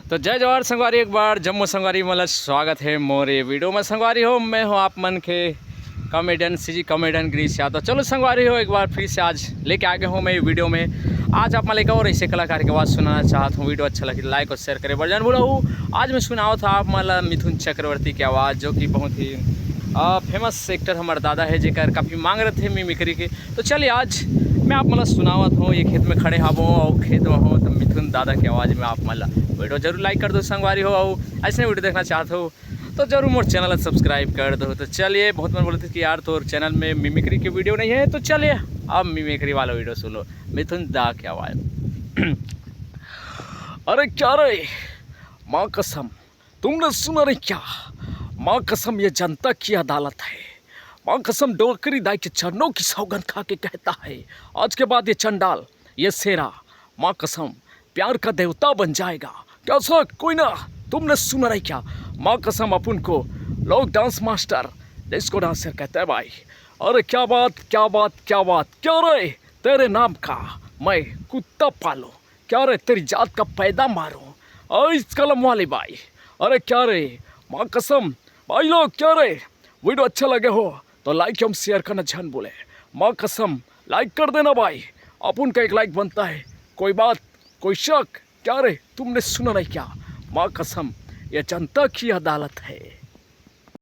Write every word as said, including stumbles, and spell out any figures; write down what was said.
तो जय जोहार संगवारी, एक बार जम्मो संगवारी मन ला स्वागत हे मोर ये वीडियो में। संगवारी हो, मैं हूँ आप मन के comedian CG comedian Girish Yadav. चलो संगवारी हो, एक बार फिर से आज लेके आ गया हूँ मैं ये वीडियो में। आज आप मन ला एक और ऐसे कलाकार के आवाज़ सुनाना चाहत हूँ। वीडियो अच्छा लगे लाइक और शेयर करे बर जान भूलहू। आज मैं सुनावत हूँ आप मन ला मिथुन चक्रवर्ती की आवाज़, जो कि बहुत ही फेमस एक्टर हमर दादा हे, जेकर काफ़ी मांग रहिथे मिमिक्री के। तो चलिए आज मैं आप मन ला सुनावत हूँ, ये खेत में खड़े हवो और खेत में हो तो मिथुन दादा की आवाज़ में आप मन ला वीडियो जरूर लाइक कर दो संगवारी हो, और ऐसे वीडियो देखना चाहत हो तो जरूर मोर चैनल ला सब्सक्राइब कर दो। तो चलिए, बहुत मन बोलथे कि यार तोर चैनल में मिमिक्री के वीडियो नहीं है, तो चलिए अब मिमिक्री वाला वीडियो सुनो मिथुन दा की आवाज़। अरे क्या रे, माँ कसम, तुमने सुना नहीं क्या? माँ कसम, ये जनता की अदालत है। माँ कसम, डोकरी दाई के चरणों की सौगंध खा के कहता है, आज के बाद ये चंडाल, ये शेरा, माँ कसम, प्यार का देवता बन जाएगा। कैसा? कोई ना, तुमने सुना नहीं क्या? माँ कसम, अपन को लोग डांस मास्टर, डिस्को डांसर कहते हैं भाई। अरे क्या बात, क्या बात, क्या बात, क्या रे, तेरे नाम का मैं कुत्ता पालूं, क्या रे, तेरी जात का पैदा मारूं। अरे इस कलम वाले भाई, अरे क्या रे, माँ कसम, भाई लोग क्या रे, वीडियो अच्छा लगे हो तो लाइक एवं शेयर करना झन भूले। माँ कसम, लाइक कर देना भाई, अपन का एक लाइक बनता है। कोई बात, कोई शक? क्या रे, तुमने सुना नहीं क्या? माँ कसम, ये जनता की अदालत है।